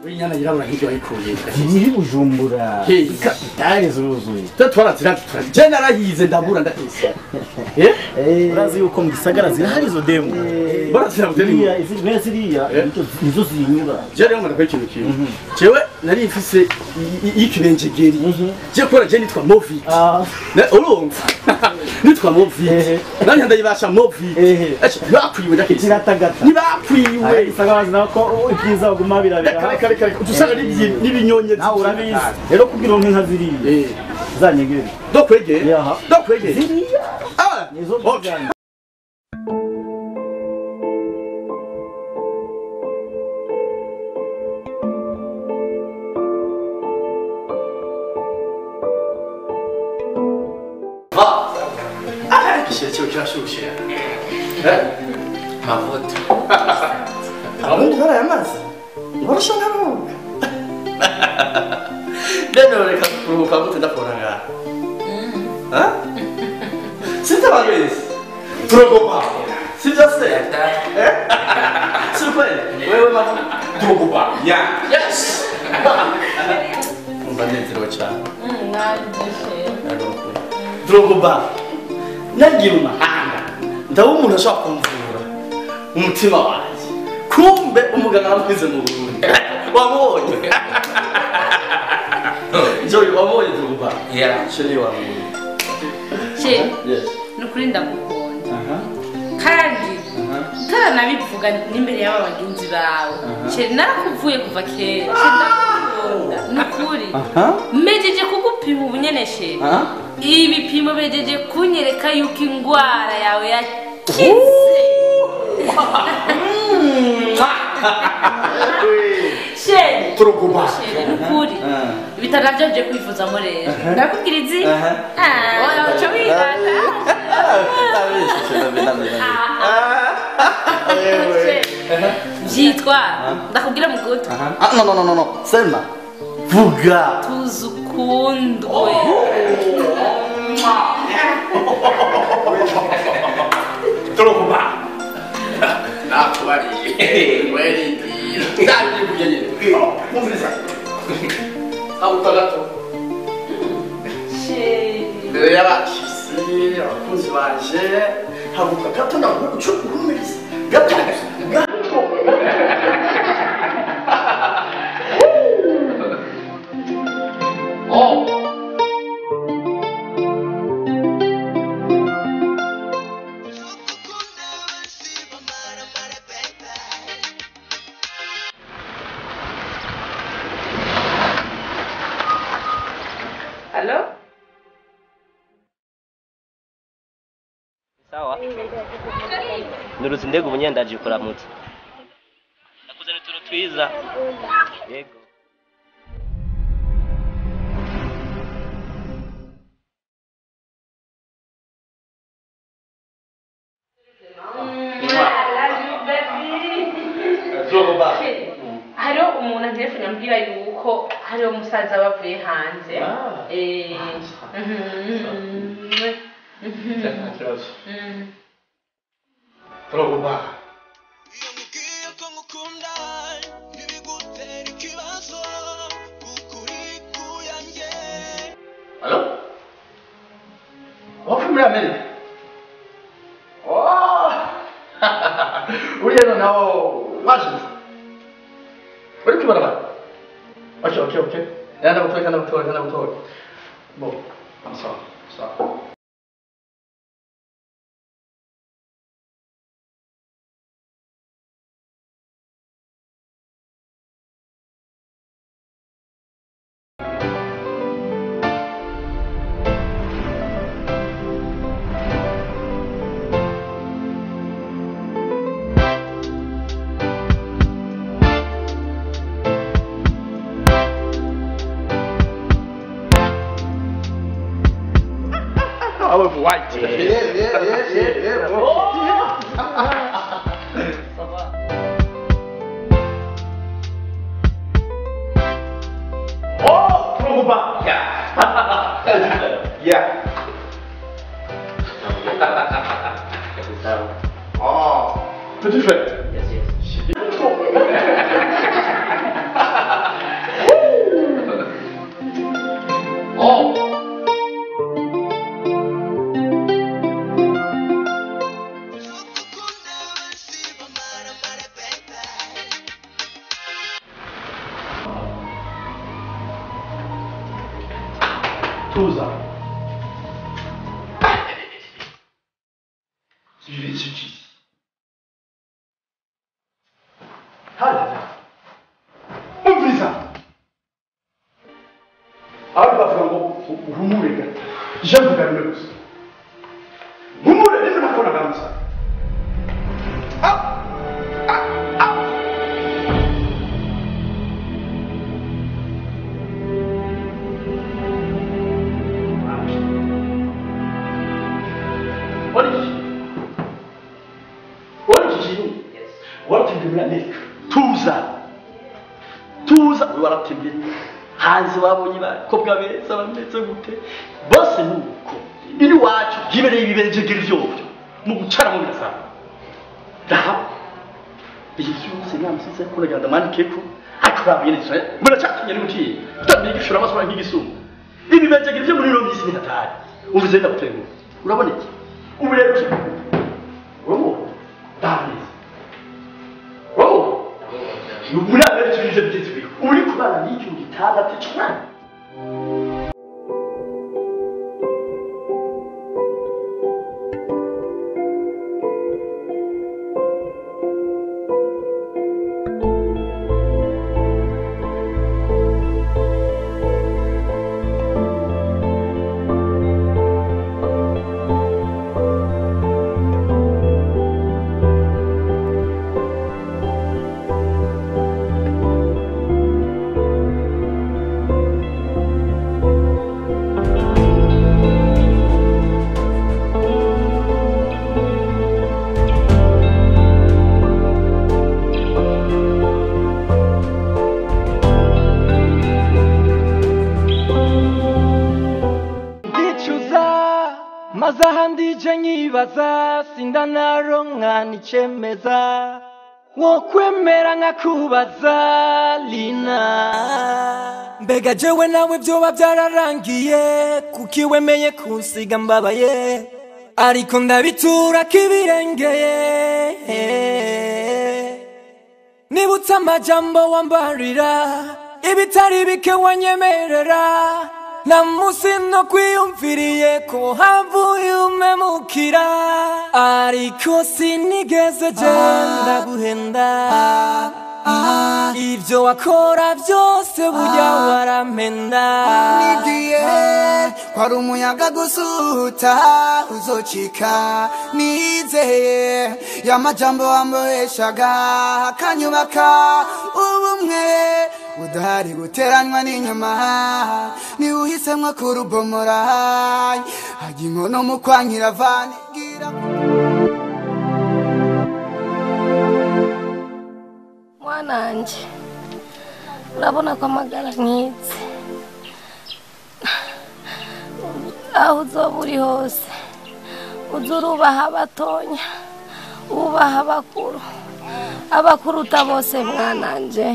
Inyana yirabura nk'ibyo wayikuye. Ziri Bujumbura. Kapitale zuzuye. Twarazira je narahize ndabura ndahise. Eh? Urazi yuko mu gisagara zirahari izo demu. Barazira demu. Izi ziriya nizo zinyura. Je rero ngakora ikintu kimwe. Jewe nari mfise ikibenjegeri. Je kora je nitwa Movit. Urumva? Nitwa Movit. Nani ndayibasha Movit. Bakwiwe ndaketse. Kiratagata. Nibakwiwe. Gisagara nako ibyiza baguma birabira. Kare usanga n'ibinyonye nawe urabizi rero kugira ngo inka ziriya zanyegere dokwegeye dokwegeye ziriya nizo zigana. Kishe kirashushe mavuta abarundi barayamaze barashaka nkaruhuka bene reka kuruhuka gute ndakubona ngaha sinzi turogopa sivyo se si kweli wewe mavuta turogopa yes umva nezerewe cyane turogopa nagiye mu mahanga ndabona umuntu ashobora kumvura umutima wanjye kumbe umuganga aramwize mu Burundi wamubonye Joy wamubonye turuba chérie wamubonye chérie yes nukuri ndagukunda kandi utaranabikuvuga n'imbere y'aba bagenzi bawe chérie narakuvuye kuva kera chérie ndagukunda nukuri mejeje kugupima ubu nyene chérie ibipimo bejeje kunyereka yuko ingwara yawe yakize. Chérie turuguba chérie nukuri ibitaro navyo nje kwivuzamo rero ndakubwira izi oya uca wirata vyitwa ndakubwira mu gutwi. No no no no sema vuga tuzukundwe. Turuguba nakubariye werindira ndabikuye nyene umviriza habuka gato mbere y'abashitsi abakunzi banje habuka gato ndagucumiriza gato gato oh. Hello? Sawa. Nurutse ndege umunyendaje kuramutsa. Nakuzana utuntu twiza. Yego. Hariho umuntu antelefone ambwira yuko hariho umusaza bavuye hanze. Turogoba. Hello? Wavuye muri Amerika? Oh! Uriya noneho waje uri kwibarabara? Okay, okay, okay. Ndagutora, ndagutora, ndagutora. Bon, sawa, sawa. I was white. Yeah. Oh. Oh, Turuguba. Yeah. Yeah. Oh, petit frère. Yes, yes. Tuza. Ibiki. Hadi. Umviriza. Aho bavuga ngo uhumure gato. Je mvuga rimwe gusa. Humure rimwe nakora ganza. Tuza. Tuza waratemye hanze babonye bakobwa beza bameze gute bose nuko iri wacu gibereye ibibenjegera vyovyo mu gucara mu birasaba daha ivyose namusize ko nagenda manikeko akurabye neza muracatumye n'umuti utamenye gishura amasura nk'igisuma ibibenjegera vyo muri no misi ni hatari umvize ndagutenga urabona iki ubu rero urabona dabizi muri Amerika ibyo byitwa uri kubana n'iki mu gitanda ticwana. Nyibaza sindanaronka nicemeza wokwemera nkakubaza Lina mbega jewe nawe byoba byararangiye kuki wemeye kunsiga mbabaye ariko ndabitura kibirengeye nibutse amajambo wambarira ibitari bike wanyemerera na musi no kwiyumviriye ko havuye umemukira ariko sinigeze jenda guhenda ibyo wakora byose burya warampenda nigiye kwari umuyaga gusuta uzocika nizeye y'amajambo wamboheshaga akanyubaka ubumwe udahari guteranywa n'inyuma niwe uhisemwo kurubomora hajya inkono mu kwankira vanigira. Mwananje urabona ko amagara nkitse aho uzoba uri hose uzurubaha abatonya ubaha abakuru abakuruta bose mwananje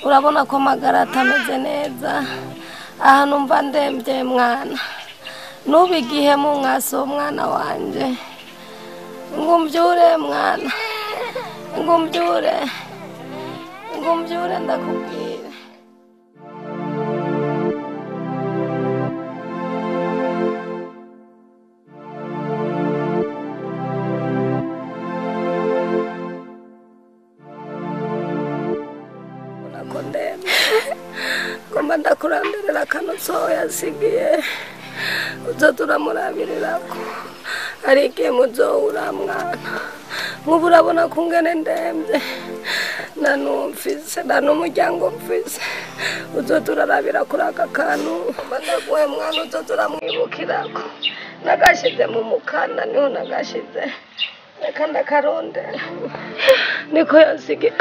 urabona ko amagara atameze neza aha numva ndembye mwana nubigihe mu mwaso mwana wanje ngumbyure mwana ngumbyure ngumbyure ndakubwira. Ngomba ndakurandirira akanutso yasigiye uzo turamurabirirako ari igihe muzohura mwana nk'ubu urabona ko ungene ndembye nta n'umfise nta n'umuryango mfise uzo turarabira kuri aka kantu ndaguhe mwana uzo turamwibukirako nagashize mu mukanda niho nagashize reka ndakarondera niko yasigiye.